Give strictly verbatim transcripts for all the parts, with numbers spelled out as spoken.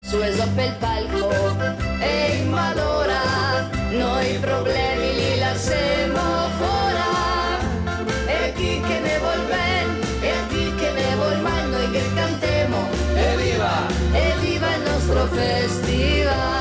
Su e zo pel palco, e in malora, noi problemi li lasemo fora. E chi che ne vol ben, e chi che ne vol mal, noi che cantemo. Eviva! Eviva el nostro festival!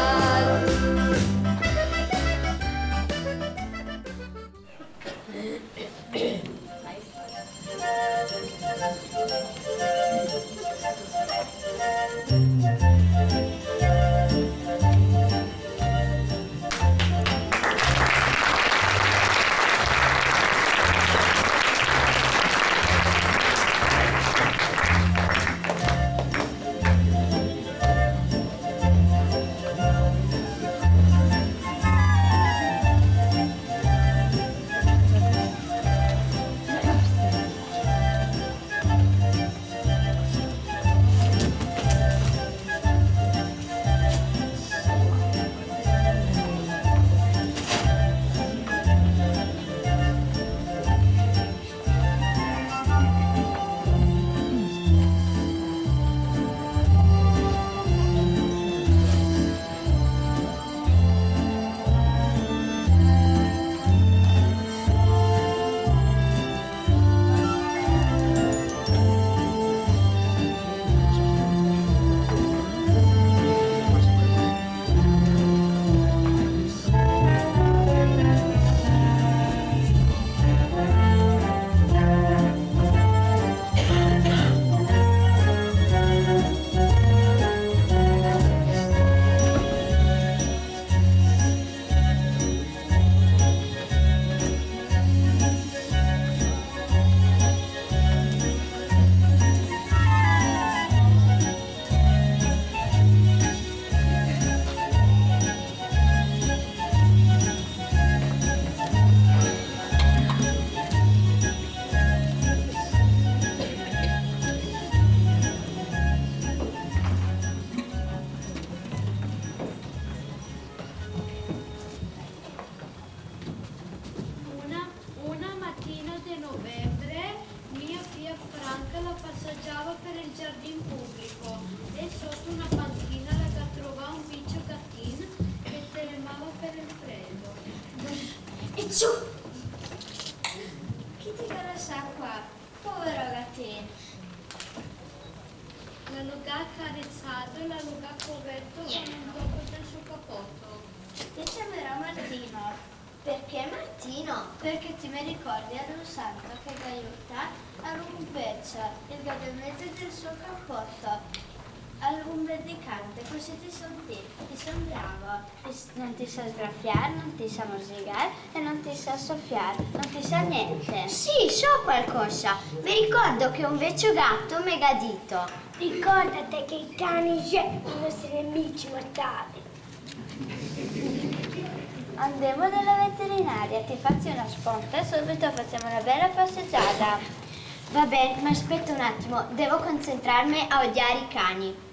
Una, una matina de novembre, mia fia Franca la pasegiava per el giardin publico e soto una panchina la ga trovà un vicio gatin che tremava per el fredo. E ciù! Chi te ga lasà qua? Povero gatin! La lo ga acarezà, la lo ga coverto con un toco del so capoto. Te ciamerò Martino. Perché Martino? Perché ti me ricordi a un santo che ga aiutà a un vecio, el ga dormito del so capoto. A un bel de cante, cusì ti son ti, ti son bravo. Ti s-, no ti sa sgrafiar, no ti sa morsigar e no ti sa sofiar, no ti sa gnente. Sì, so qualcosa. Me ricordo che un vecio gato me ga dito: ricordate che i cani xe i nostri nemici mortali. Andemo dalla veterinaria, ti faccio una sponta e subito facciamo una bella passeggiata. Va ben, ma aspetta un attimo, devo concentrarmi a odiare i cani.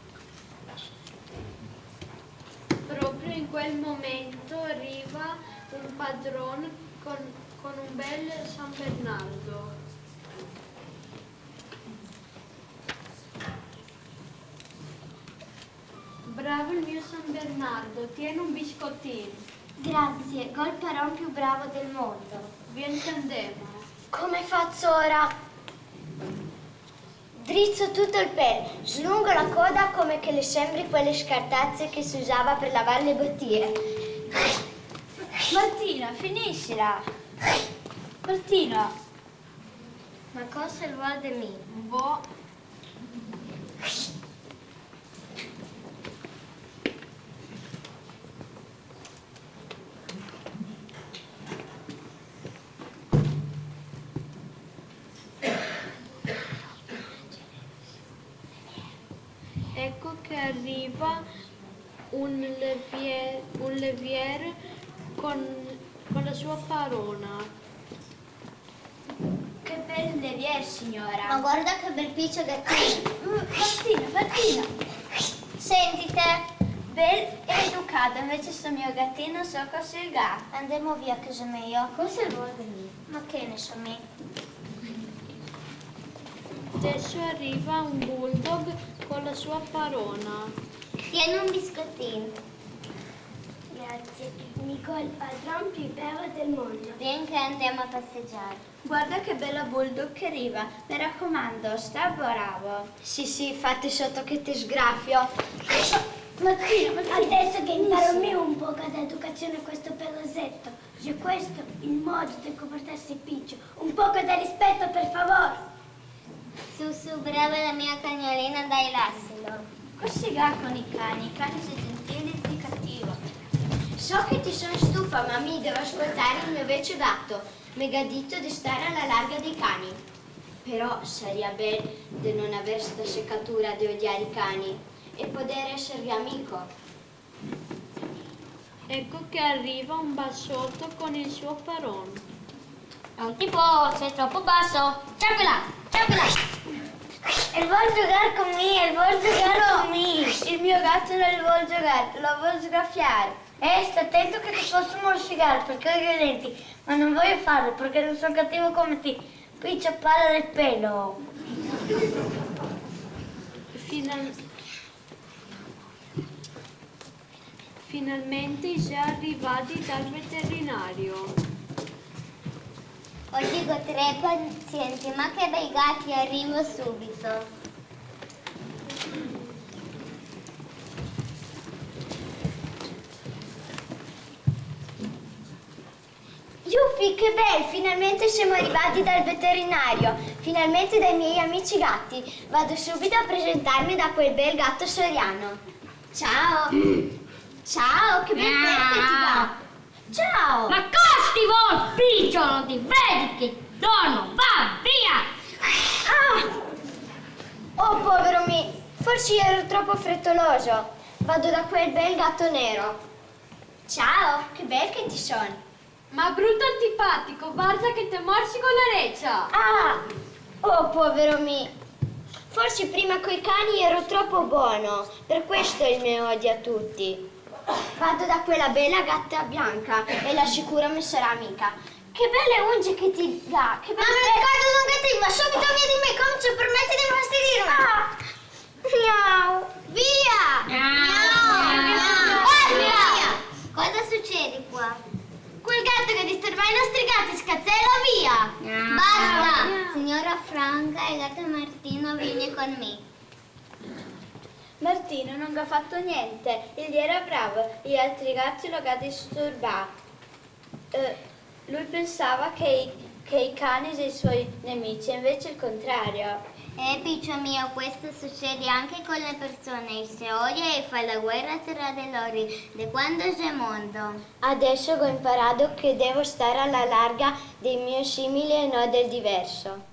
Proprio in quel momento arriva un padron con, con un bel San Bernardo. Bravo el mio San Bernardo, tien un biscotin. Grazie, go el paron più bravo del mondo. Vien che andemo. Come fazo ora? Drizo tuto el pel, slungo la coda come che le sembri quele scartaze che se usava per lavar le botie. Martina, finiscila! Martina! Ma cosa el vol de mi? Boh. Ecco che arriva un levie-, un levier con, con la sua parona. Che bel levier, signora! Ma guarda che bel picio gatin! Mm, Martina, Martina! Sentite! Bel educato, invece sto mio gatino so cosa el ga. Andemo via, che xe mejo. Cosa el vol de mi? Ma che ne so mi? Adesso arriva un bulldog con la sua parona. Chi Prendo un biscotin. Grazie. Nico è il padron più bello del mondo. Vien che andiamo a passeggiare. Guarda che bella bulldog che riva. Me racomando, sta bravo. Sì, sì, fate soto che te sgrafio. Martina, Martina. Adesso che imparo mi un poco d'educazione a questo pelosetto, è questo il modo di comportarsi, Picio. Un poco di rispetto, per favore. Su, su, brava la mia cagnolina, dai, lascialo. Cosa che ga con i cani? I cani xe gentili e cattivi. So che te son stufa, ma mi devo ascoltare el mio vecio gato. Me ga dito de stare a la larga dei cani. Però saria bel de no aver sta secatura de odiare i cani e poder eserghe amico. Eco che riva un basoto con el so paron. No te pol, te son tropo baso. Ciapela, ciapela. El vol giugar con mi, el vol giugar con mi. El mio gato no vol giugar, lo vol sgrafiar. Eh, sta atento che te poso morsigar, parché go i denti, ma no vojo farlo, parché no son cativo come ti, picio pala de pelo. Final-, finalmente i xe rivai dal veterinario. Ogi go tre pazienti, ma che bei gati, arrivo subito. Iufi, che bel! Finalmente semo rivai dal veterinario, finalmente dai miei amici gati. Vado subito a presentarme da quel bel gato soriano. Ciao! Ciao, che bel pelo che ti ga! Ciao! Ma cosa ti vol, picio? No te vedi che dormo? Va via! Ah! Oh, povero me, forse ero tropo fretoloso. Vado da quel bel gato nero. Ciao, che bel che ti son! Ma bruto antipatico, varda che te morsigo la recia! Ah! Oh, povero me! Forse prima coi cani ero tropo bono, per questo el me odia tuti. Vado da quela bela gata bianca e la sicuro me sarà amica. Che bele unge che ti ga, che bele... Ma me ricordo un gatino, ma subito via di me, come te permeti de infastidirme? Ah! Miau. Via! Miau. Miau. Basta! Cosa succede qua? Quel gatto che disturba i nostri gatti, scazzello, via! Miau. Basta! Signora Franca, el gato Martino viene con me. Martino no ga fato gnente, el iera bravo, i altri gati lo ga disturbà. Eh, lui pensava che i, che i cani xe i suoi nemici, e invece el contrario. Eh, picio mio, questo succede anche con le persone, i se odia e fa la guerra tra de lori, de quando xe mondo. Adesso go imparado che devo stare a la larga dei mio simili e no del diverso.